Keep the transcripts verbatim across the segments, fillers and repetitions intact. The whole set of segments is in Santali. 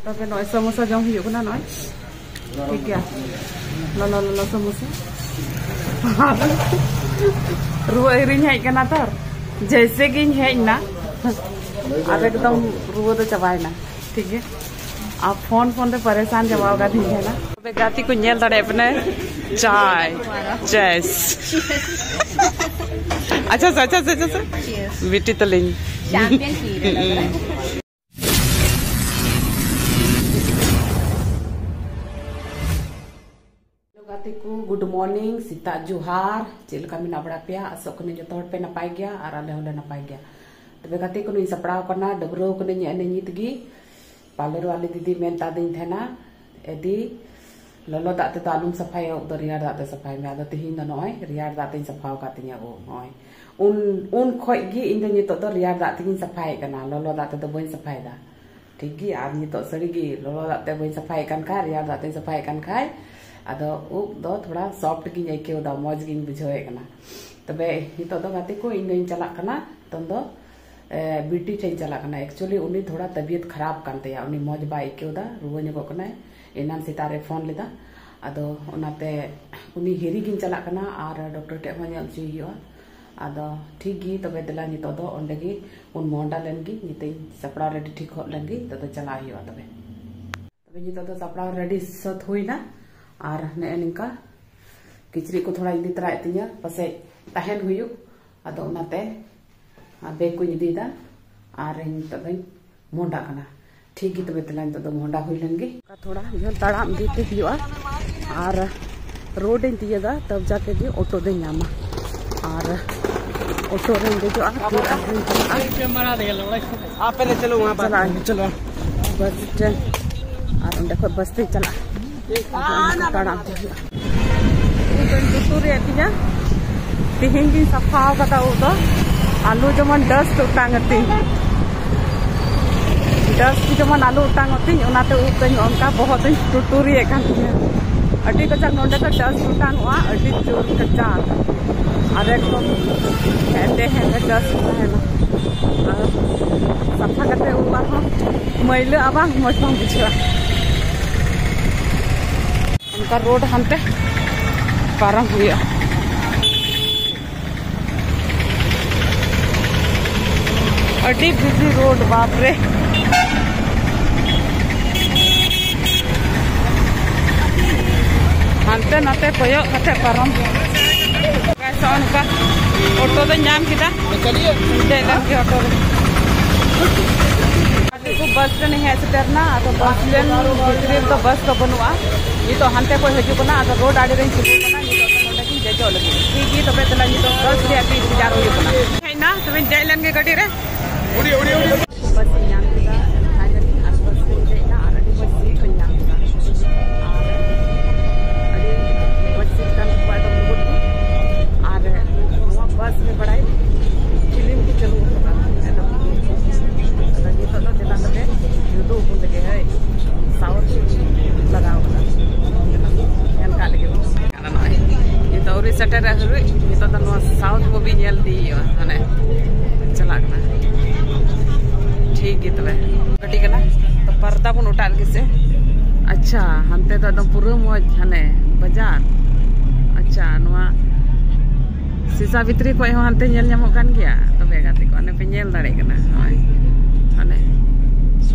ᱛᱚᱵᱮ ᱱᱚᱜᱼᱚᱭ ᱥᱚᱢᱳᱥᱟ ᱡᱚᱢ ᱦᱩᱭᱩᱜ ᱠᱟᱱᱟ, ᱱᱚᱜᱼᱚᱭ᱾ ᱴᱷᱤᱠ ᱜᱮᱭᱟ, ᱞᱚᱞᱚ ᱞᱚᱞᱚ ᱥᱚᱢᱳᱥᱟ᱾ ᱨᱩᱣᱟᱹ ᱦᱤᱨᱤᱧ ᱦᱮᱡ ᱠᱟᱱᱟ ᱛᱚ, ᱡᱮᱭᱥᱮ ᱜᱤᱧ ᱦᱮᱡ ᱮᱱᱟ, ᱟᱨ ᱮᱠᱫᱚᱢ ᱨᱩᱣᱟᱹ ᱫᱚ ᱪᱟᱵᱟᱭᱮᱱᱟ᱾ ᱴᱷᱤᱠ ᱜᱮᱭᱟ, ᱟᱨ ᱯᱷᱳᱱ ᱯᱷᱳᱱ ᱛᱮ ᱯᱟᱨᱮᱥᱟᱱ ᱪᱟᱵᱟᱣ ᱟᱠᱟᱫᱤᱧ ᱛᱟᱦᱮᱱᱟ᱾ ᱛᱚᱵᱮ ᱜᱟᱛᱮ ᱠᱚ ᱧᱮᱞ ᱫᱟᱲᱮᱭᱟᱜ ᱯᱮ, ᱪᱟᱭ, ᱪᱮᱥ᱾ ᱟᱪᱪᱷᱟ, ᱟᱪᱪᱷᱟ, ᱟᱪᱪᱷᱟ, ᱟᱪᱪᱷᱟ᱾ ᱵᱤᱴᱤ ᱛᱟᱹᱞᱤᱧ᱾ ᱪᱮᱢᱯᱤᱭᱚᱱ ᱯᱤ ᱨᱮ᱾ ᱦᱮᱞᱳ ᱜᱟᱛᱮ ᱠᱚ, ᱜᱩᱰ ᱢᱚᱨᱱᱤᱝ, ᱥᱮᱛᱟᱜ ᱡᱚᱦᱟᱨ᱾ ᱪᱮᱫ ᱞᱮᱠᱟ ᱢᱮᱱᱟᱜ ᱵᱟᱲᱟ ᱯᱮᱭᱟ? ᱟᱥᱚᱜ ᱠᱟᱹᱱᱟᱹᱧ ᱡᱚᱛᱚ ᱦᱚᱲ ᱯᱮ ᱱᱟᱯᱟᱭ ᱜᱮᱭᱟ ᱟᱨ ᱟᱞᱮ ᱦᱚᱸᱞᱮ ᱱᱟᱯᱟᱭ ᱜᱮᱭᱟ᱾ ᱛᱚᱵᱮ ᱜᱟᱛᱮ ᱠᱚ, ᱱᱚᱜᱼᱚᱭ ᱤᱧ ᱥᱟᱯᱲᱟᱣ ᱠᱟᱱᱟ, ᱰᱟᱹᱵᱽᱨᱟᱹᱣ ᱠᱟᱹᱱᱟᱹᱧ ᱱᱮᱜᱼᱮ ᱱᱤᱛ ᱜᱮ᱾ ᱯᱟᱨᱞᱟᱨ ᱣᱟᱞᱤ ᱫᱤᱫᱤ ᱢᱮᱱ ᱛᱟᱫᱤᱧ ᱛᱟᱦᱮᱱᱟ, "ᱮᱫᱤ, ᱞᱚᱞᱚ ᱫᱟᱜ ᱛᱮᱫᱚ ᱟᱞᱚᱢ ᱥᱟᱯᱷᱟᱭᱟ, ᱩᱵ ᱫᱚ ᱨᱮᱭᱟᱲ ᱫᱟᱜ ᱛᱮ ᱥᱟᱯᱷᱟᱭ ᱢᱮ᱾" ᱟᱫᱚ ᱛᱤᱦᱤᱧ ᱫᱚ ᱱᱚᱜᱼᱚᱭ ᱨᱮᱭᱟᱲ ᱫᱟᱜ ᱛᱮᱧ ᱥᱟᱯᱷᱟᱣ ᱟᱠᱟᱫ ᱛᱤᱧᱟᱹ ᱩᱵ᱾ ᱱᱚᱜᱼᱚᱭ ᱩᱱ, ᱩᱱ ᱠᱷᱚᱡ ᱜᱮ ᱤᱧ ᱫᱚ ᱱᱤᱛᱚᱜ ᱫᱚ ᱨᱮᱭᱟᱲ ᱫᱟᱜ ᱛᱮᱜᱤᱧ ᱥᱟᱯᱷᱟᱭᱮᱫ ᱠᱟᱱᱟ, ᱞᱚᱞᱚ ᱫᱟᱜ ᱛᱮᱫᱚ ᱵᱟᱹᱧ ᱥᱟᱯᱷᱟᱭᱮᱫᱟ᱾ ᱴᱷᱤᱠ ᱜᱮ, ᱟᱨ ᱱᱤᱛᱚᱜ ᱥᱟᱹᱨᱤ ᱜᱮ ᱞᱚᱞᱚ ᱫᱟᱜ ᱛᱮ ᱵᱟᱹᱧ ᱥᱟᱯᱷᱟᱭᱮᱫ ᱠᱟᱱ ᱠᱷᱟᱡ, ᱨᱮᱭᱟᱲ ᱫᱟᱜ ᱛᱮᱧ ᱥᱟᱯᱷᱟᱭᱮᱫ ᱠᱟᱱ ᱠᱷᱟᱡ, ᱟᱫᱚ ᱩᱵ ᱫᱚ ᱛᱷᱚᱲᱟ soft ᱜᱤᱧ ᱟᱹᱭᱠᱟᱹᱣ ᱮᱫᱟ, ᱢᱚᱡᱽ ᱜᱤᱧ ᱵᱩᱡᱷᱟᱹᱣᱮᱫ ᱠᱟᱱᱟ᱾ ᱛᱚᱵᱮ ᱱᱤᱛᱚᱜ ᱫᱚ ᱜᱟᱛᱮ ᱠᱚ, ᱤᱧ ᱫᱚᱧ ᱪᱟᱞᱟᱜ ᱠᱟᱱᱟ ᱱᱤᱛᱚᱝ ᱫᱚ, ᱮ, ᱵᱤᱴᱤ ᱴᱷᱮᱱ ᱤᱧ ᱪᱟᱞᱟᱜ ᱠᱟᱱᱟ᱾ Actually, ᱩᱱᱤ ᱛᱷᱚᱲᱟ ᱛᱟᱵᱤᱭᱚᱛ ᱠᱷᱟᱨᱟᱯ ᱠᱟᱱ ᱛᱟᱭᱟ, ᱩᱱᱤ ᱢᱚᱡᱽ ᱵᱟᱭ ᱟᱹᱭᱠᱟᱹᱣ ᱮᱫᱟ, ᱨᱩᱣᱟᱹ ᱧᱚᱜᱚᱜ ᱠᱟᱱᱟᱭ᱾ ᱮᱱᱟᱱ ᱥᱮᱛᱟᱜ ᱨᱮ ᱯᱷᱳᱱ ᱞᱮᱫᱟ, ᱟᱫᱚ ᱚᱱᱟᱛᱮ ᱩᱱᱤ ᱦᱤᱨᱤ ᱜᱤᱧ ᱪᱟᱞᱟᱜ ᱠᱟᱱᱟ ᱟᱨ ᱰᱚᱠᱴᱚᱨ ᱴᱷᱮᱡ ᱦᱚᱸ ᱧᱮᱞ ᱦᱚᱪᱚᱭ ᱦᱩᱭᱩᱜᱼᱟ᱾ ᱟᱫᱚ ᱴᱷᱤᱠ ᱜᱮ, ᱛᱚᱵᱮ ᱫᱮᱞᱟ ᱱᱤᱛᱚᱜ ᱫᱚ ᱚᱸᱰᱮ ᱜᱮ ᱵᱚᱱ ᱢᱚᱦᱰᱟ ᱞᱮᱱ ᱜᱮ, ᱱᱤᱛᱚᱜ ᱤᱧ ᱥᱟᱯᱲᱟᱣ ᱨᱮᱰᱤ ᱴᱷᱤᱠ ᱦᱚᱫ ᱞᱮᱱ ᱜᱮ, ᱱᱤᱛᱚᱜ ᱫᱚ ᱪᱟᱞᱟᱜ ᱦᱩᱭᱩᱜᱼᱟ᱾ ᱛᱚᱵᱮ, ᱛᱚᱵᱮ ᱱᱤᱛᱚᱜ ᱫᱚ ᱥᱟᱯᱲᱟᱣ ᱨᱮᱰᱤ ᱥᱟᱹᱛ ᱦᱩᱭᱱᱟ ᱟᱨ ᱱᱮᱜᱼᱮ ᱱᱤᱝᱠᱟ ᱠᱤᱪᱨᱤᱡ ᱠᱚ ᱛᱷᱚᱲᱟᱧ ᱤᱫᱤ ᱛᱚᱨᱟᱭᱮᱫ ᱛᱤᱧᱟᱹ, ᱯᱟᱥᱮᱡ ᱛᱟᱦᱮᱱ ᱦᱩᱭᱩᱜ, ᱟᱫᱚ ᱚᱱᱟᱛᱮ ᱵᱮᱜᱽ ᱠᱚᱧ ᱤᱫᱤᱭᱮᱫᱟ ᱟᱨ ᱤᱧ ᱱᱤᱛᱚᱜ ᱫᱚᱧ ᱢᱚᱦᱰᱟᱜ ᱠᱟᱱᱟ᱾ ᱴᱷᱤᱠ ᱜᱮ, ᱛᱚᱵᱮ ᱫᱮᱞᱟ ᱱᱤᱛᱚᱜ ᱫᱚ ᱢᱚᱦᱰᱟ ᱦᱩᱭ ᱞᱮᱱ ᱜᱮ᱾ ᱛᱷᱚᱲᱟ ᱡᱷᱟᱹᱞ ᱛᱟᱲᱟᱢ ᱤᱫᱤ ᱛᱮ ᱦᱩᱭᱩᱜᱼᱟ ᱟᱨ ᱨᱳᱰ ᱤᱧ ᱛᱤᱭᱟᱹᱜᱟ, ᱛᱚᱵ ᱡᱟᱠᱮ ᱜᱮ ᱚᱴᱳ ᱫᱚᱧ ᱧᱟᱢᱟ᱾ ᱟᱨ ᱚᱴᱳ ᱨᱤᱧ ᱫᱮᱡᱚᱜᱼᱟ, ᱯᱷᱤᱨ ᱟᱨᱦᱚᱸᱧ ᱪᱟᱞᱟᱜᱼᱟ᱾ आप पहले चलो, वहाँ पर चलाएं। चलो। ᱵᱟᱥ ᱥᱴᱮᱱᱰ, ᱟᱨ ᱚᱸᱰᱮ ᱠᱷᱚᱡ ᱵᱟᱥ ᱛᱤᱧ ᱪᱟᱞᱟᱜᱼᱟ᱾ ᱟᱫᱚ ᱚᱱᱟ ᱠᱚ ᱛᱟᱲᱟᱢ ᱛᱮ ᱦᱩᱭᱩᱜᱼᱟ᱾ ᱩᱵ ᱫᱚᱧ ᱞᱩᱛᱩᱨ ᱨᱮᱭᱟᱜ ᱛᱤᱧᱟ, ᱛᱤᱦᱤᱧ ᱜᱤᱧ ᱥᱟᱯᱷᱟ ᱟᱠᱟᱫᱟ ᱩᱵ ᱫᱚ᱾ ᱟᱞᱚ ᱡᱮᱢᱚᱱ ᱰᱟᱥᱴ ᱚᱴᱟᱝ ᱟᱹᱛᱤᱧ, ᱰᱟᱥᱴ ᱡᱮᱢᱚᱱ ᱟᱞᱚ ᱚᱴᱟᱝ ᱟᱹᱛᱤᱧ, ᱚᱱᱟᱛᱮ ᱩᱵ ᱫᱚᱧ ᱚᱱᱠᱟ ᱵᱚᱦᱚᱜ ᱫᱚᱧ ᱞᱩᱛᱩᱨ ᱨᱮᱭᱟᱜ ᱠᱟᱱ ᱛᱤᱧᱟ᱾ ᱟᱹᱰᱤ ᱠᱟᱡᱟᱠ ᱱᱚᱸᱰᱮ ᱫᱚ ᱰᱟᱥᱴ ᱚᱴᱟᱝᱚᱜᱼᱟ, ᱟᱹᱰᱤ ᱡᱳᱨ ᱠᱟᱡᱟᱠ᱾ ᱟᱨ ᱮᱠᱫᱚᱢ ᱦᱮᱸᱫᱮ ᱦᱮᱸᱫᱮ ᱰᱟᱥᱴ ᱛᱟᱦᱮᱱᱟ᱾ ᱟᱨ ᱥᱟᱯᱷᱟ ᱠᱟᱛᱮ ᱩᱵ ᱟᱨᱦᱚᱸ ᱢᱟᱹᱭᱞᱟᱹᱜᱼᱟ, ᱵᱟᱝ ᱢᱚᱡᱽ ᱵᱟᱝ ᱵᱩᱡᱷᱟᱹᱜᱼᱟ᱾ ᱚᱱᱠᱟ ᱨᱳᱰ ᱦᱟᱱᱛᱮ ᱯᱟᱨᱚᱢ ᱦᱩᱭᱩᱜᱼᱟ᱾ ᱟᱹᱰᱤ ᱵᱤᱡᱤ ᱨᱳᱰ, ᱵᱟᱯ ᱨᱮ᱾ ᱦᱟᱱᱛᱮ ᱱᱟᱛᱮ ᱠᱚᱭᱚᱜ ᱠᱟᱛᱮ ᱯᱟᱨᱚᱢ᱾ ᱜᱟᱭᱥ, ᱚᱱᱠᱟ ᱚᱴᱳ ᱫᱚᱧ ᱧᱟᱢ ᱠᱮᱫᱟ᱾ ᱫᱮᱡ ᱞᱮᱱ ᱜᱮ ᱚᱴᱳ ᱨᱮ᱾ ᱟᱹᱰᱤ ᱠᱚ ᱵᱟᱥ ᱨᱮ ᱦᱮᱡ ᱥᱮᱴᱮᱨ ᱮᱱᱟ᱾ ᱟᱫᱚ ᱵᱟᱥ ᱞᱮᱱ ᱵᱷᱤᱛᱨᱤ ᱨᱮᱫᱚ ᱵᱟᱥ ᱫᱚ ᱵᱟᱹᱱᱩᱜᱼᱟ᱾ ᱱᱤᱛᱚᱜ ᱦᱟᱱᱛᱮ ᱠᱷᱚᱱ ᱦᱤᱡᱩᱜ ᱠᱟᱱᱟ᱾ ᱟᱫᱚ ᱨᱳᱰ ᱟᱲᱮ ᱨᱮᱧ ᱛᱤᱸᱜᱩ ᱠᱟᱱᱟ᱾ ᱱᱤᱛᱚᱜ ᱫᱚ ᱱᱚᱰᱮ ᱜᱤᱧ ᱫᱮᱡᱚᱜ ᱞᱟᱹᱜᱤᱫ᱾ ᱴᱷᱤᱠ ᱜᱮ, ᱛᱚᱵᱮ ᱫᱮᱞᱟ, ᱱᱤᱛᱚᱜ ᱵᱟᱥ ᱨᱮᱭᱟᱜ ᱜᱮ ᱤᱱᱛᱮᱡᱟᱨ ᱦᱩᱭᱩᱜ ᱠᱟᱱᱟ᱾ ᱦᱮᱡ ᱮᱱᱟ, ᱛᱚᱵᱮᱧ ᱫᱮᱡ ᱞᱮᱱ ᱜᱮ ᱜᱟᱹᱰᱤ ᱨᱮ᱾ ᱵᱟᱥ ᱤᱧ ᱧᱟᱢ ᱠᱮᱫᱟ, ᱯᱷᱟᱭᱱᱟᱞᱤ, ᱟᱨ ᱵᱟᱥ ᱨᱤᱧ ᱫᱮᱡ ᱮᱱᱟ ᱟᱨ ᱟᱹᱰᱤ ᱢᱚᱡᱽ ᱥᱤᱴ ᱦᱚᱸᱧ ᱧᱟᱢ ᱠᱮᱫᱟ᱾ ᱟᱨ ᱟᱹᱰᱤ ᱢᱚᱡᱽ ᱥᱤᱴ ᱠᱟᱱ ᱛᱟᱠᱚᱣᱟ ᱮᱠᱫᱚᱢ ᱞᱩᱜᱩᱵ ᱜᱮ᱾ ᱟᱨ ᱱᱚᱣᱟ ᱵᱟᱥ ᱨᱮ ᱵᱟᱲᱟᱭ ᱯᱷᱤᱞᱢ ᱠᱚ ᱪᱟᱹᱞᱩ ᱟᱠᱟᱫᱟ ᱮᱠᱫᱚᱢ᱾ ᱟᱫᱚ ᱱᱤᱛᱚᱜ ᱫᱚ ᱫᱮᱞᱟ ᱛᱟᱞᱮ ᱡᱩᱫᱟᱹ ᱩᱢᱩᱞ ᱨᱮᱜᱮ, ᱦᱳᱭ, ᱥᱟᱣᱩᱱᱰ ᱞᱟᱜᱟᱣ ᱠᱟᱫᱟ, ᱧᱮᱞ ᱠᱟᱜ ᱞᱮᱜᱮ ᱵᱚᱱ᱾ ᱟᱫᱚ ᱱᱚᱜᱼᱚᱭ ᱱᱤᱛᱚᱜ ᱟᱹᱣᱨᱤ ᱥᱮᱴᱮᱨᱚᱜ ᱦᱟᱹᱵᱤᱡ ᱱᱤᱛᱚᱜ ᱫᱚ ᱱᱚᱣᱟ ᱥᱟᱣᱩᱛᱷ ᱢᱩᱵᱷᱤ ᱧᱮᱞ ᱤᱫᱤ ᱦᱩᱭᱩᱜᱼᱟ, ᱢᱟᱱᱮ ᱪᱟᱞᱟᱜ ᱠᱟᱱᱟ᱾ ᱴᱷᱤᱠ ᱜᱮ ᱛᱚᱵᱮ, ᱜᱟᱹᱰᱤ ᱠᱟᱱᱟ ᱛᱚ, ᱯᱟᱨᱫᱟ ᱵᱚᱱ ᱚᱴᱟᱜ ᱞᱮᱜᱮ ᱥᱮ᱾ ᱟᱪᱪᱷᱟ, ᱦᱟᱱᱛᱮ ᱫᱚ ᱮᱠᱫᱚᱢ ᱯᱩᱨᱟᱹ ᱢᱚᱡᱽ ᱦᱟᱱᱮ ᱵᱟᱡᱟᱨ᱾ ᱟᱪᱪᱷᱟ, ᱱᱚᱣᱟ ᱥᱤᱥᱟ ᱵᱷᱤᱛᱨᱤ ᱠᱷᱚᱡ ᱦᱚᱸ ᱦᱟᱱᱛᱮ ᱧᱮᱞ ᱧᱟᱢᱚᱜ ᱠᱟᱱ ᱜᱮᱭᱟ᱾ ᱛᱚᱵᱮ ᱜᱟᱛᱮ ᱠᱚ, ᱚᱱᱮ ᱯᱮ ᱧᱮᱞ ᱫᱟᱲᱮᱭᱟᱜ ᱠᱟᱱᱟ, ᱱᱚᱜᱼᱚᱭ ᱦᱟᱱᱮ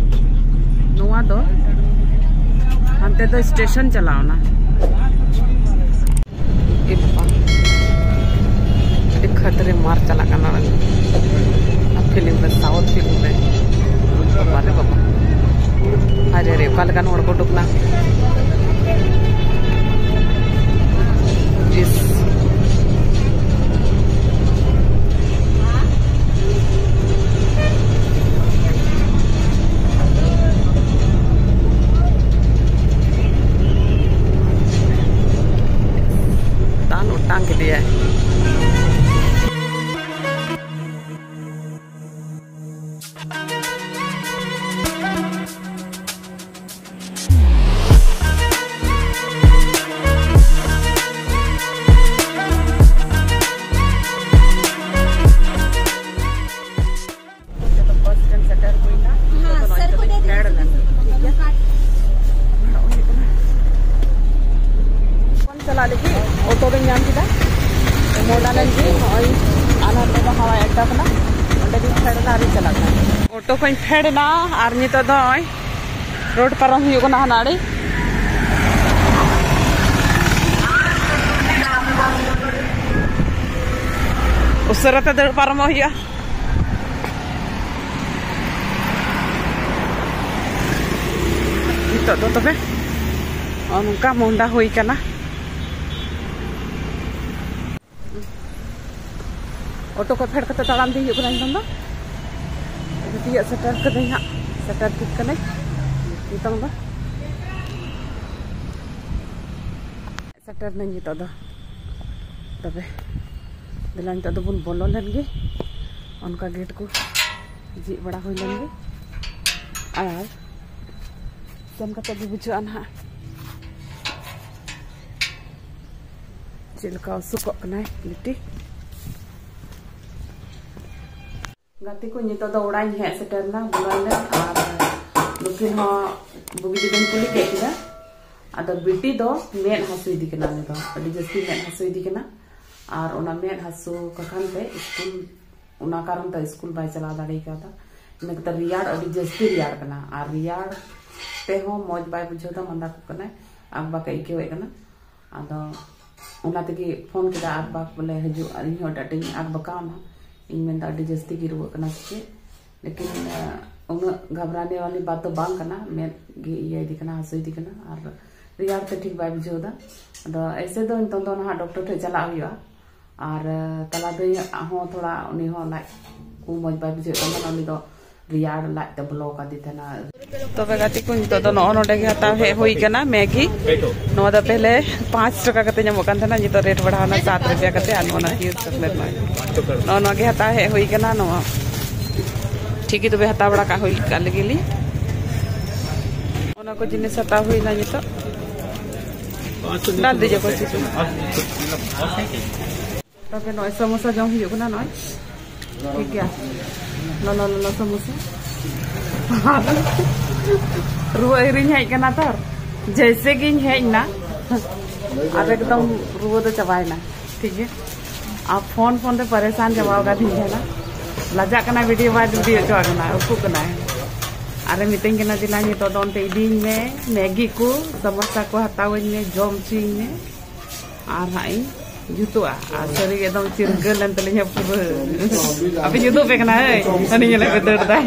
ᱱᱚᱣᱟ ᱫᱚ ᱦᱟᱱᱛᱮ ᱫᱚ ᱥᱴᱮᱥᱚᱱ ᱪᱟᱞᱟᱣ ᱮᱱᱟ᱾ ᱮ ᱵᱟᱵᱟ, ᱟᱹᱰᱤ ᱠᱷᱟᱹᱛᱨᱤ ᱢᱟᱨ ᱪᱟᱞᱟᱜ ᱠᱟᱱᱟ ᱯᱷᱤᱞᱢ ᱨᱮ, ᱥᱟᱣᱩᱛᱷ ᱯᱷᱤᱞᱢ ᱨᱮ᱾ ᱵᱟᱵᱟ ᱨᱮ ᱵᱟᱵᱟ, ᱟᱨᱮ ᱨᱮ, ᱚᱠᱟ ᱞᱮᱠᱟᱱ ᱦᱚᱲ ᱠᱚ ᱩᱰᱩᱠ ᱮᱱᱟ᱾ ᱤᱥ᱾ ᱛᱟᱱ ᱚᱴᱟᱝ ᱠᱮᱫᱮᱭᱟᱭ᱾ ᱞᱟᱹᱜᱤᱫ ᱚᱴᱳ ᱨᱮᱧ ᱧᱟᱢ ᱠᱮᱫᱟ᱾ ᱢᱚᱰᱟ ᱞᱮᱱ ᱜᱮ, ᱱᱚᱜᱼᱚᱭ ᱟᱨ ᱱᱚᱛᱮ ᱫᱚ ᱦᱟᱣᱟᱭ ᱟᱰᱰᱟ ᱠᱟᱱᱟ, ᱚᱸᱰᱮ ᱜᱤᱧ ᱯᱷᱮᱰ ᱮᱱᱟ ᱟᱨᱤᱧ ᱪᱟᱞᱟᱜ ᱠᱟᱱᱟ᱾ ᱚᱴᱳ ᱠᱷᱚᱱ ᱯᱷᱮᱰ ᱮᱱᱟ ᱟᱨ ᱱᱤᱛᱚᱜ ᱫᱚ ᱱᱚᱜᱼᱚᱭ ᱨᱳᱰ ᱯᱟᱨᱚᱢ ᱦᱩᱭᱩᱜ ᱠᱟᱱᱟ ᱦᱟᱱᱟ ᱟᱲᱮ᱾ ᱩᱥᱟᱹᱨᱟ ᱛᱮ ᱫᱟᱹᱲ ᱯᱟᱨᱚᱢᱚᱜ ᱦᱩᱭᱩᱜᱼᱟ᱾ ᱱᱤᱛᱚᱜ ᱫᱚ ᱛᱚᱵᱮ ᱱᱚᱜᱼᱚ ᱱᱚᱝᱠᱟ ᱢᱚᱦᱰᱟ ᱦᱩᱭ ᱠᱟᱱᱟ᱾ ᱚᱴᱳ ᱠᱷᱚᱱ ᱯᱷᱮᱰ ᱠᱟᱛᱮ ᱛᱟᱲᱟᱢ ᱤᱫᱤ ᱦᱩᱭᱩᱜ ᱠᱟᱱᱟ ᱱᱤᱛᱚᱝ ᱫᱚ᱾ ᱛᱤᱭᱟᱹᱜ ᱥᱮᱴᱮᱨ ᱠᱟᱹᱫᱟᱹᱧ ᱦᱟᱸᱜ, ᱥᱮᱴᱮᱨ ᱴᱷᱤᱠ ᱠᱟᱹᱱᱟᱹᱧ ᱱᱤᱛᱚᱝ ᱫᱚ᱾ ᱥᱮᱴᱮᱨ ᱱᱟᱹᱧ ᱱᱤᱛᱚᱜ ᱫᱚ᱾ ᱛᱚᱵᱮ ᱫᱮᱞᱟ, ᱱᱤᱛᱚᱜ ᱫᱚᱵᱚᱱ ᱵᱚᱞᱚ ᱞᱮᱱ ᱜᱮ᱾ ᱚᱱᱠᱟ ᱜᱮᱴ ᱠᱚ ᱡᱷᱤᱡ ᱵᱟᱲᱟ ᱦᱩᱭ ᱞᱮᱱ ᱜᱮ, ᱟᱨ ᱥᱮᱱ ᱠᱟᱛᱮ ᱜᱮ ᱵᱩᱡᱷᱟᱹᱜᱼᱟ ᱱᱟᱦᱟᱜ ᱪᱮᱫ ᱞᱮᱠᱟ ᱩᱥᱩᱠᱚᱜ ᱠᱟᱱᱟᱭ ᱵᱤᱴᱤ᱾ ᱜᱟᱛᱮ ᱠᱚ, ᱱᱤᱛᱚᱜ ᱫᱚ ᱚᱲᱟᱜ ᱤᱧ ᱦᱮᱡ ᱥᱮᱴᱮᱨ ᱮᱱᱟ, ᱵᱚᱞᱚᱭᱮᱱᱟ, ᱟᱨ ᱱᱩᱠᱤᱱ ᱦᱚᱸ ᱵᱩᱜᱤ ᱡᱩᱫᱟᱹᱧ ᱠᱩᱞᱤ ᱠᱮᱫ ᱠᱤᱱᱟ᱾ ᱟᱫᱚ ᱵᱤᱴᱤ ᱫᱚ ᱢᱮᱫ ᱦᱟᱹᱥᱩᱭᱮᱫᱮ ᱠᱟᱱᱟ, ᱩᱱᱤ ᱫᱚ ᱟᱹᱰᱤ ᱡᱟᱹᱥᱛᱤ ᱢᱮᱫ ᱦᱟᱹᱥᱩᱭᱮᱫᱮ ᱠᱟᱱᱟ, ᱟᱨ ᱚᱱᱟ ᱢᱮᱫ ᱦᱟᱹᱥᱩ ᱠᱟᱠᱷᱟᱱ ᱛᱮ ᱥᱠᱩᱞ ᱚᱱᱟ ᱠᱟᱨᱚᱱ ᱛᱮ ᱥᱠᱩᱞ ᱵᱟᱭ ᱪᱟᱞᱟᱣ ᱫᱟᱲᱮ ᱠᱟᱣᱫᱟ᱾ ᱤᱱᱟᱹ ᱠᱟᱛᱮ ᱨᱮᱭᱟᱲ ᱟᱹᱰᱤ ᱡᱟᱹᱥᱛᱤ ᱨᱮᱭᱟᱲ ᱠᱟᱱᱟ, ᱟᱨ ᱨᱮᱭᱟᱲ ᱛᱮᱦᱚᱸ ᱢᱚᱡᱽ ᱵᱟᱭ ᱵᱩᱡᱷᱟᱹᱣ ᱮᱫᱟ, ᱢᱟᱸᱫᱟ ᱠᱚ ᱠᱟᱱᱟᱭ, ᱟᱠᱵᱟᱠ ᱮ ᱟᱹᱭᱠᱟᱹᱣᱮᱫ ᱠᱟᱱᱟ᱾ ᱟᱫᱚ ᱚᱱᱟ ᱛᱮᱜᱮ ᱯᱷᱳᱱ ᱠᱮᱫᱟ ᱟᱠᱵᱟᱠ ᱵᱚᱞᱮ ᱦᱤᱡᱩᱜ, ᱟᱨ ᱤᱧ ᱦᱚᱸ ᱟᱹᱰᱤ ᱟᱸᱴᱤᱧ ᱟᱠᱵᱟᱠᱟᱣᱱᱟ᱾ ᱤᱧ ᱢᱮᱱᱫᱟ ᱟᱹᱰᱤ ᱡᱟᱹᱥᱛᱤ ᱜᱮ ᱨᱩᱣᱟᱹᱜ ᱠᱟᱱᱟ ᱥᱮ ᱪᱮᱫ, ᱞᱮᱠᱤᱱ ᱩᱱᱟᱹᱜ ᱜᱷᱟᱵᱽᱨᱟᱱᱮ ᱣᱟᱞᱤ ᱵᱟᱛ ᱫᱚ ᱵᱟᱝ ᱠᱟᱱᱟ, ᱢᱮᱫ ᱜᱮ ᱤᱭᱟᱹᱭᱮᱫᱮ ᱠᱟᱱᱟ, ᱦᱟᱹᱥᱩᱭᱮᱫᱮ ᱠᱟᱱᱟ, ᱟᱨ ᱨᱮᱭᱟᱲ ᱛᱮ ᱴᱷᱤᱠ ᱵᱟᱭ ᱵᱩᱡᱷᱟᱹᱣ ᱮᱫᱟ᱾ ᱟᱫᱚ ᱮᱭᱥᱮ ᱫᱚ ᱱᱤᱛᱚᱝ ᱫᱚ ᱱᱟᱦᱟᱜ ᱰᱚᱠᱴᱚᱨ ᱴᱷᱮᱱ ᱪᱟᱞᱟᱜ ᱦᱩᱭᱩᱜᱼᱟ᱾ ᱟᱨ ᱛᱟᱞᱟ ᱫᱟᱹᱭ ᱦᱚᱸ ᱛᱷᱚᱲᱟ ᱩᱱᱤ ᱦᱚᱸ ᱞᱟᱡ ᱠᱚ ᱢᱚᱡᱽ ᱵᱟᱭ ᱵᱩᱡᱷᱟᱹᱣᱮᱫ ᱠᱟᱱ ᱛᱟᱦᱮᱱᱟ, ᱩᱱᱤ ᱫᱚ ᱨᱮᱭᱟᱲ ᱞᱟᱡ ᱛᱮ ᱵᱚᱞᱚ ᱟᱠᱟᱫᱮ ᱛᱟᱦᱮᱱᱟ᱾ ᱛᱚᱵᱮ ᱜᱟᱛᱮ ᱠᱚ, ᱱᱤᱛᱚᱜ ᱫᱚ ᱱᱚᱜᱼᱚ ᱱᱚᱰᱮ ᱜᱮ ᱦᱟᱛᱟᱣ ᱦᱮᱡ ᱦᱩᱭ ᱠᱟᱱᱟ ᱢᱮᱜᱤ᱾ ᱱᱚᱣᱟ ᱫᱚ ᱯᱮᱦᱞᱮ ᱯᱟᱸᱪ ᱴᱟᱠᱟ ᱠᱟᱛᱮ ᱧᱟᱢᱚᱜ ᱠᱟᱱ ᱛᱟᱦᱮᱱᱟ, ᱱᱤᱛᱚᱜ ᱨᱮᱴ ᱵᱟᱲᱦᱟᱣ ᱱᱟ ᱥᱟᱛ ᱨᱩᱯᱤᱭᱟ ᱠᱟᱛᱮ᱾ ᱟᱨ ᱱᱚᱜᱼᱚ ᱱᱚᱣᱟ ᱠᱤᱭᱩᱴ ᱪᱚᱠᱞᱮᱴ ᱱᱚᱜᱼᱚᱭ, ᱱᱚᱜᱼᱚ ᱱᱚᱣᱟ ᱜᱮ ᱦᱟᱛᱟᱣ ᱦᱮᱡ ᱦᱩᱭ ᱠᱟᱱᱟ᱾ ᱱᱚᱣᱟ ᱴᱷᱤᱠ ᱜᱮ, ᱛᱚᱵᱮ ᱦᱟᱛᱟᱣ ᱵᱟᱲᱟ ᱠᱟᱜ ᱦᱩᱭ ᱠᱟᱜ ᱞᱮᱜᱮ ᱞᱤᱧ᱾ ᱚᱱᱟ ᱠᱚ ᱡᱤᱱᱤᱥ ᱦᱟᱛᱟᱣ ᱦᱩᱭᱱᱟ ᱱᱤᱛᱚᱜ᱾ ᱰᱟᱞ ᱫᱤᱡᱮ ᱠᱚ ᱪᱤᱠᱟᱹ᱾ ᱛᱟᱯᱚᱨᱮ ᱱᱚᱜᱼᱚᱭ ᱥᱚᱢᱳᱥᱟ ᱡᱚᱢ ᱦᱩᱭᱩᱜ ᱠᱟᱱᱟ, ᱱᱚᱜᱼᱚᱭ᱾ ᱴᱷᱤᱠ ᱜᱮᱭᱟ, ᱞᱚᱞᱚ ᱞᱚᱞᱚ ᱥᱚᱢᱳᱥᱟ᱾ ᱨᱩᱣᱟᱹ ᱦᱤᱨᱤᱧ ᱦᱮᱡ ᱠᱟᱱᱟ ᱛᱚ, ᱡᱮᱭᱥᱮ ᱜᱤᱧ ᱦᱮᱡ ᱮᱱᱟ᱾ ᱟᱨ ᱮᱠᱫᱚᱢ ᱨᱩᱣᱟᱹ ᱫᱚ ᱪᱟᱵᱟᱭᱮᱱᱟ᱾ ᱴᱷᱤᱠ ᱜᱮᱭᱟ᱾ ᱟᱨ ᱯᱷᱳᱱ ᱯᱷᱳᱱ ᱛᱮ ᱯᱟᱨᱮᱥᱟᱱ ᱪᱟᱵᱟᱣ ᱟᱠᱟᱫᱤᱧ ᱛᱟᱦᱮᱱᱟ᱾ ᱞᱟᱡᱟᱜ ᱠᱟᱱᱟ, ᱵᱷᱤᱰᱤᱭᱳ ᱵᱟᱭ ᱵᱷᱤᱰᱤᱭᱳ ᱦᱚᱪᱚᱣᱟᱜ ᱠᱟᱱᱟ, ᱩᱠᱩᱜ ᱠᱟᱱᱟᱭ᱾ ᱟᱨᱮ ᱢᱤᱛᱟᱹᱧ ᱠᱟᱱᱟ, "ᱫᱮᱞᱟ ᱱᱤᱛᱚᱜ ᱫᱚ ᱚᱱᱛᱮ ᱤᱫᱤᱭᱤᱧ ᱢᱮ, ᱢᱮᱜᱤ ᱠᱚ, ᱥᱟᱢᱳᱥᱟ ᱠᱚ ᱦᱟᱛᱟᱣᱟᱹᱧ ᱢᱮ, ᱡᱚᱢ ᱦᱚᱪᱚᱭᱤᱧ ᱢᱮ, ᱟᱨ ᱦᱟᱸᱜ ᱤᱧ ᱡᱩᱛᱩᱜᱼᱟ᱾" ᱟᱨ ᱥᱟᱹᱨᱤ ᱜᱮ ᱮᱠᱫᱚᱢ ᱪᱤᱨᱜᱟᱹᱞ ᱮᱱ ᱛᱟᱹᱞᱤᱧᱟ ᱯᱩᱨᱟᱹ᱾ ᱟᱯᱮ ᱡᱩᱛᱩᱜ ᱯᱮ ᱠᱟᱱᱟ, ᱦᱟᱹᱭ, ᱦᱟᱹᱱᱤ ᱧᱮᱞᱮ ᱯᱮ ᱫᱟᱹᱲ ᱫᱟᱭ᱾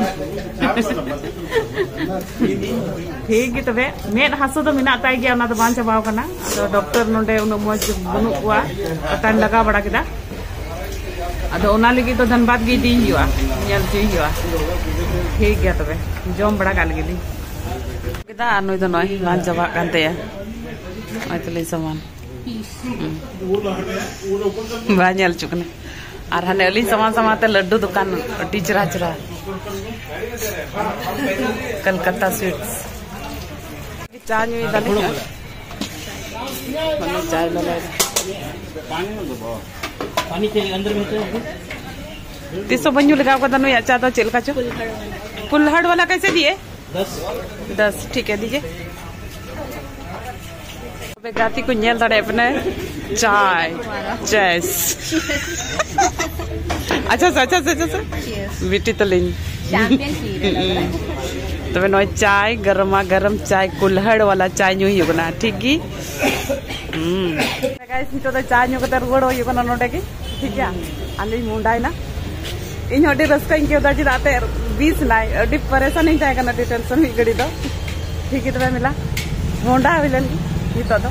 ᱴᱷᱤᱠ ᱜᱮ ᱛᱚᱵᱮ, ᱢᱮᱫ ᱦᱟᱹᱥᱩ ᱫᱚ ᱢᱮᱱᱟᱜ ᱛᱟᱭ ᱜᱮᱭᱟ, ᱚᱱᱟ ᱫᱚ ᱵᱟᱝ ᱪᱟᱵᱟᱣ ᱠᱟᱱᱟ᱾ ᱟᱫᱚ ᱰᱚᱠᱴᱚᱨ ᱱᱚᱰᱮ ᱩᱱᱟᱹᱜ ᱢᱚᱡᱽ ᱵᱟᱹᱱᱩᱜ ᱠᱚᱣᱟ, ᱯᱟᱛᱟᱧ ᱞᱟᱜᱟᱣ ᱵᱟᱲᱟ ᱠᱮᱫᱟ᱾ ᱟᱫᱚ ᱚᱱᱟ ᱞᱟᱹᱜᱤᱫ ᱫᱚ ᱫᱷᱟᱱᱵᱟᱫᱽ ᱜᱮ ᱤᱫᱤᱭ ᱦᱩᱭᱩᱜᱼᱟ, ᱧᱮᱞ ᱦᱚᱪᱚᱭ ᱦᱩᱭᱩᱜᱼᱟ᱾ ᱴᱷᱤᱠ ᱜᱮᱭᱟ ᱛᱚᱵᱮ, ᱡᱚᱢ ᱵᱟᱲᱟ ᱠᱟᱜ ᱞᱮᱜᱮ ᱞᱤᱧ᱾ ᱠᱮᱫᱟ, ᱟᱨ ᱱᱩᱭ ᱫᱚ ᱱᱚᱜᱼᱚᱭ ᱵᱟᱝ ᱪᱟᱵᱟᱜ ᱠᱟᱱ ᱛᱟᱭᱟ᱾ ᱱᱚᱜᱼᱚᱭ ᱛᱟᱞᱤᱧ ᱥᱟᱢᱟᱱ᱾ ᱦᱩᱸ᱾ ᱵᱟᱭ ᱧᱮᱞ ᱦᱚᱪᱚ ᱠᱟᱱᱟ᱾ ᱟᱨ ᱦᱟᱱᱮ ᱟᱹᱞᱤᱧ ᱥᱟᱢᱟᱝ ᱥᱟᱢᱟᱝ ᱛᱮ ᱞᱟᱹᱰᱩ ᱫᱚᱠᱟᱱ, ᱟᱹᱰᱤ ᱪᱮᱦᱨᱟ ᱪᱮᱦᱨᱟ᱾ ᱠᱟᱞᱠᱟᱛᱟ ᱥᱩᱭᱤᱴᱥ᱾ ᱪᱟ ᱧᱩᱭ ᱫᱟᱞᱤᱧ᱾ ᱢᱟᱱᱮ ᱪᱟᱭ ᱞᱚᱞᱚᱭ ᱫᱟ᱾ ᱛᱤᱥ ᱦᱚᱸ ᱵᱟᱹᱧ ᱧᱩ ᱞᱮᱜᱟᱣ ᱠᱟᱫᱟ ᱱᱩᱭᱟᱜ ᱪᱟ ᱫᱚ, ᱪᱮᱫ ᱞᱮᱠᱟ ᱪᱚ? ᱠᱩᱞᱦᱟᱲ ᱣᱟᱞᱟ ᱠᱟᱭᱥᱮ ᱫᱤᱭᱮ? ᱫᱚᱥ᱾ ᱴᱷᱤᱠ ᱦᱮ ᱫᱤᱡᱮ᱾ ᱛᱚᱵᱮ ᱜᱟᱛᱮ ᱠᱚ ᱧᱮᱞ ᱫᱟᱲᱮᱭᱟᱜ ᱠᱟᱱᱟ, ᱪᱟᱭ, ᱪᱮᱥ᱾ ᱟᱪᱪᱷᱟ, ᱟᱪᱪᱷᱟ, ᱟᱪᱪᱷᱟ, ᱟᱪᱪᱷᱟ᱾ ᱵᱤᱴᱤ ᱛᱟᱹᱞᱤᱧ᱾ ᱛᱚᱵᱮ ᱱᱚᱜᱼᱚᱭ ᱪᱟᱭ, ᱜᱚᱨᱢᱟ ᱜᱚᱨᱚᱢ ᱪᱟᱭ, ᱠᱩᱞᱦᱟᱲ ᱣᱟᱞᱟ ᱪᱟᱭ ᱧᱩ ᱦᱩᱭᱩᱜ ᱠᱟᱱᱟ, ᱴᱷᱤᱠ ᱜᱮ? ᱦᱩᱸ᱾ Guys, ᱱᱤᱛᱚᱜ ᱫᱚ ᱪᱟ ᱧᱩ ᱠᱟᱛᱮ ᱨᱩᱣᱟᱹᱲ ᱦᱩᱭᱩᱜ ᱠᱟᱱᱟ ᱱᱚᱰᱮ ᱜᱮ, ᱴᱷᱤᱠ ᱜᱮᱭᱟ? ᱟᱨ ᱞᱤᱧ ᱢᱚᱦᱰᱟᱭᱮᱱᱟ᱾ ᱤᱧ ᱦᱚᱸ ᱟᱹᱰᱤ ᱨᱟᱹᱥᱠᱟᱹᱧ ᱟᱹᱭᱠᱟᱹᱣ ᱮᱫᱟ, ᱪᱮᱫᱟᱜ ᱛᱮ ᱵᱤᱥ ᱱᱟᱭ, ᱟᱹᱰᱤ ᱯᱟᱨᱮᱥᱟᱱᱤᱧ ᱛᱟᱦᱮᱸ ᱠᱟᱱᱟ, ᱟᱹᱰᱤ tension ᱢᱤᱫ ᱜᱷᱟᱹᱲᱤ ᱫᱚ᱾ ᱴᱷᱤᱠ ᱜᱮ ᱛᱚᱵᱮ ᱢᱮᱞᱟ, ᱢᱚᱦᱰᱟ ᱦᱩᱭ ᱞᱮᱱ ᱜᱮ ᱱᱤᱛᱚᱜ ᱫᱚ᱾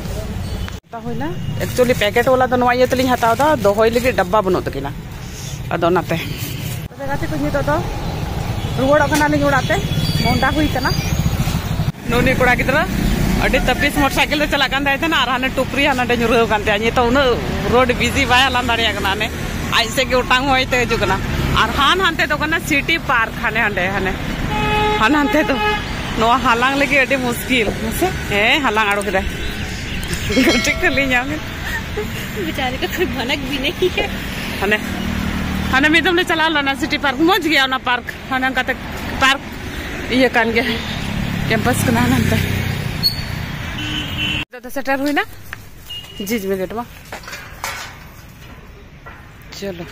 ᱦᱟᱛᱟᱣ ᱦᱩᱭᱱᱟ᱾ Actually, packet ᱣᱟᱞᱟ ᱫᱚ ᱱᱚᱣᱟ ᱤᱭᱟᱹ ᱛᱮᱞᱤᱧ ᱦᱟᱛᱟᱣ ᱮᱫᱟ, ᱫᱚᱦᱚᱭ ᱞᱟᱹᱜᱤᱫ ᱰᱟᱵᱵᱟ ᱵᱟᱹᱱᱩᱜ ᱛᱟᱹᱠᱤᱱᱟ, ᱟᱫᱚ ᱚᱱᱟᱛᱮ᱾ ᱛᱚᱵᱮ ᱜᱟᱛᱮ ᱠᱚ, ᱱᱤᱛᱚᱜ ᱫᱚ ᱨᱩᱣᱟᱹᱲᱚᱜ ᱠᱟᱱᱟᱞᱤᱧ ᱚᱲᱟᱜ ᱛᱮ, ᱢᱚᱦᱰᱟ ᱦᱩᱭ ᱠᱟᱱᱟ᱾ ᱱᱩᱱᱤ ᱠᱚᱲᱟ ᱜᱤᱫᱽᱨᱟᱹ ᱟᱹᱰᱤ ᱛᱟᱹᱯᱤᱥ ᱢᱚᱴᱚᱨ ᱥᱟᱭᱠᱮᱞ ᱛᱮ ᱪᱟᱞᱟᱜ ᱠᱟᱱ ᱛᱟᱦᱮᱸ ᱛᱟᱦᱮᱱᱟ, ᱟᱨ ᱦᱟᱱᱮ ᱴᱩᱯᱨᱤ ᱦᱟᱱᱟ ᱱᱟᱰᱮ ᱧᱩᱨᱦᱟᱹᱣ ᱠᱟᱱ ᱛᱟᱭᱟ᱾ ᱱᱤᱛᱚᱜ ᱩᱱᱟᱹᱜ road busy ᱵᱟᱭ ᱦᱟᱞᱟᱝ ᱫᱟᱲᱮᱭᱟᱜ ᱠᱟᱱᱟ, ᱦᱟᱱᱮ ᱟᱡ ᱥᱮᱫ ᱜᱮ ᱚᱴᱟᱝ ᱦᱚᱭ ᱛᱮ ᱦᱤᱡᱩᱜ ᱠᱟᱱᱟ᱾ ᱟᱨ ᱦᱟᱱ ᱦᱟᱱᱛᱮ ᱫᱚ ᱠᱟᱱᱟ city park, ᱦᱟᱱᱮ ᱦᱟᱸᱰᱮ ᱦᱟᱱᱮ ᱦᱟᱱ ᱦᱟᱱᱛᱮ ᱫᱚ᱾ ᱱᱚᱣᱟ ᱦᱟᱞᱟᱝ ᱞᱟᱹᱜᱤᱫ ᱟᱹᱰᱤ ᱢᱩᱥᱠᱤᱞ᱾ ᱢᱟᱥᱮ, ᱦᱮᱸ, ᱦᱟᱞᱟᱝ ᱟᱲᱜᱚ ᱠᱮᱫᱟᱭ᱾ ᱜᱟᱹᱰᱤ ᱠᱷᱟᱹᱞᱤ ᱧᱟᱢ ᱮᱫ᱾ ᱵᱮᱪᱟᱨᱤ ᱠᱚ ᱠᱷᱩᱫ ᱵᱷᱟᱱᱟᱠ ᱵᱤᱱᱮ ᱠᱤ ᱦᱮ᱾ ᱦᱟᱱᱮ, ᱦᱟᱱᱮ ᱢᱤᱫ ᱫᱚᱢ ᱞᱮ ᱪᱟᱞᱟᱣ ᱞᱮᱱᱟ city park, ᱢᱚᱡᱽ ᱜᱮᱭᱟ ᱚᱱᱟ park᱾ ᱦᱟᱱᱮ ᱚᱱᱠᱟᱛᱮ park ᱤᱭᱟᱹ ᱠᱟᱱ ᱜᱮᱭᱟ, campus ᱠᱟᱱᱟ ᱦᱟᱱᱮ ᱦᱟᱱᱛᱮ᱾ ᱱᱤᱛᱚᱜ ᱫᱚ ᱥᱮᱴᱮᱨ ᱦᱩᱭᱱᱟ᱾ ᱡᱷᱤᱡ ᱢᱮ ᱜᱮᱴ ᱢᱟ᱾ ᱪᱚᱞᱚ᱾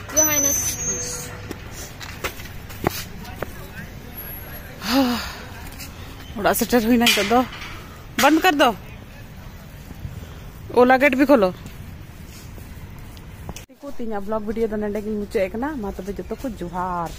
ᱚᱲᱟᱜ ᱥᱮᱴᱮᱨ ᱦᱩᱭᱱᱟ ᱱᱤᱛᱚᱜ ᱫᱚ᱾ ᱵᱚᱱᱫ ᱠᱟᱨ ᱫᱚ᱾ ᱳᱞᱟ ᱜᱮᱴ ᱵᱷᱤ ᱠᱷᱳᱞᱳ᱾ ᱛᱮᱦᱮᱧᱟᱜ ᱵᱞᱚᱜ ᱵᱷᱤᱰᱤᱭᱳ ᱫᱚ ᱱᱚᱰᱮ ᱜᱤᱧ ᱢᱩᱪᱟᱹᱫ ᱮᱫ ᱠᱟᱱᱟ᱾ ᱢᱟ ᱛᱚᱵᱮ ᱡᱚᱛᱚ ᱠᱚ ᱡᱚᱦᱟᱨ᱾